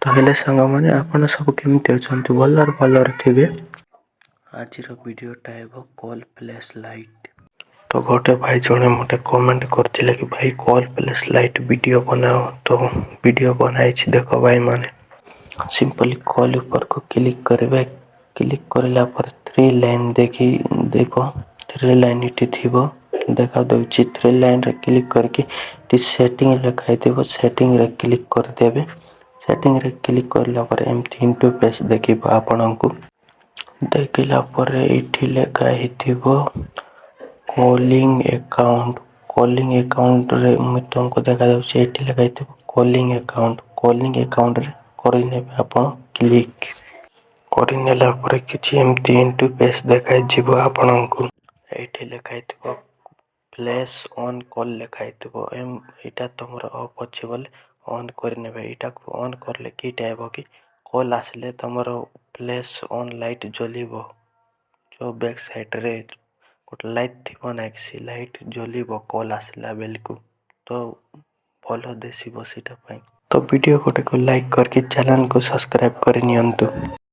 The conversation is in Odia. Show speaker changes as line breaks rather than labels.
ତ ହେଲେ ସାଙ୍ଗମାନେ, ଆପଣ ସବୁ କେମିତି ଅଛନ୍ତି? ଭଲରେ ଭଲରେ ଥିବେ। ଆଜିର ଭିଡ଼ିଓଟା ହେବ କଲ୍ ଫ୍ଲାସ୍ ଲାଇଟ୍। ତ ଗୋଟେ ଭାଇ ଜଣେ ମୋତେ କମେଣ୍ଟ କରିଥିଲେ କି ଭାଇ, କଲ୍ ଫ୍ଲାସ୍ ଲାଇଟ୍ ଭିଡ଼ିଓ ବନାଅ। ତ ଭିଡ଼ିଓ ବନାଇଛି, ଦେଖ ଭାଇମାନେ। ସିମ୍ପଲି କଲ୍ ଉପରକୁ କ୍ଲିକ୍ କରିବେ। କ୍ଲିକ୍ କରିଲା ପରେ ଥ୍ରୀ ଲାଇନ୍ ଦେଖି, ଦେଖ, ଥ୍ରୀ ଲାଇନ୍ ଏଠି ଥିବ, ଦେଖା ଦେଉଛି। ଥ୍ରୀ ଲାଇନ୍ରେ କ୍ଲିକ୍ କରିକି ଏଠି ସେଟିଂ ଲେଖା ହେଇଥିବ, ସେଟିଂରେ କ୍ଲିକ୍ କରିଦେବେ। ସେଟିଂରେ କ୍ଲିକ୍ କରିଲା ପରେ ଏମିତି ଇଣ୍ଟରଫେସ୍ ଦେଖିବ ଆପଣଙ୍କୁ। ଦେଖିଲା ପରେ ଏଇଠି ଲେଖା ହେଇଥିବ କଲିଂ ଆକାଉଣ୍ଟ। କଲିଂ ଆକାଉଣ୍ଟରେ ମୁଁ ତୁମକୁ ଦେଖାଯାଉଛି, ଏଇଠି ଲେଖା ହେଇଥିବ କଲିଂ ଆକାଉଣ୍ଟ। କଲିଂ ଆକାଉଣ୍ଟରେ କରିନେବେ ଆପଣ। କ୍ଲିକ୍ କରିନେଲା ପରେ କିଛି ଏମିତି ଇଣ୍ଟରଫେସ୍ ଦେଖାଯିବ ଆପଣଙ୍କୁ। ଏଇଠି ଲେଖା ହେଇଥିବ ଫ୍ଲାସ୍ ଅନ୍ କଲ୍ ଲେଖା ହେଇଥିବ। ଏଇଟା ତୁମର ଅଫ୍ ଅଛି ବୋଲେ ଅନ୍ କରିନେବେ। ଏଇଟାକୁ ଅନ୍ କଲେ କିଟା ହେବ କି କଲ୍ ଆସିଲେ ତୁମର ଫ୍ଲାସ୍ ଅନ୍ ଲାଇଟ୍ ଜଲିବ। ଯେଉଁ ବ୍ୟାକ୍ ସାଇଡ଼୍ରେ ଗୋଟେ ଲାଇଟ୍ ଥିବ ନା କି, ସେ ଲାଇଟ୍ ଜଲିବ କଲ୍ ଆସିଲା ବେଳକୁ, ତ ଭଲ ଦିଶିବ ସେଇଟା ପାଇଁ। ତ ଭିଡ଼ିଓ ଗୋଟେକୁ ଲାଇକ୍ କରିକି ଚ୍ୟାନେଲକୁ ସବସ୍କ୍ରାଇବ୍ କରି ନିଅନ୍ତୁ।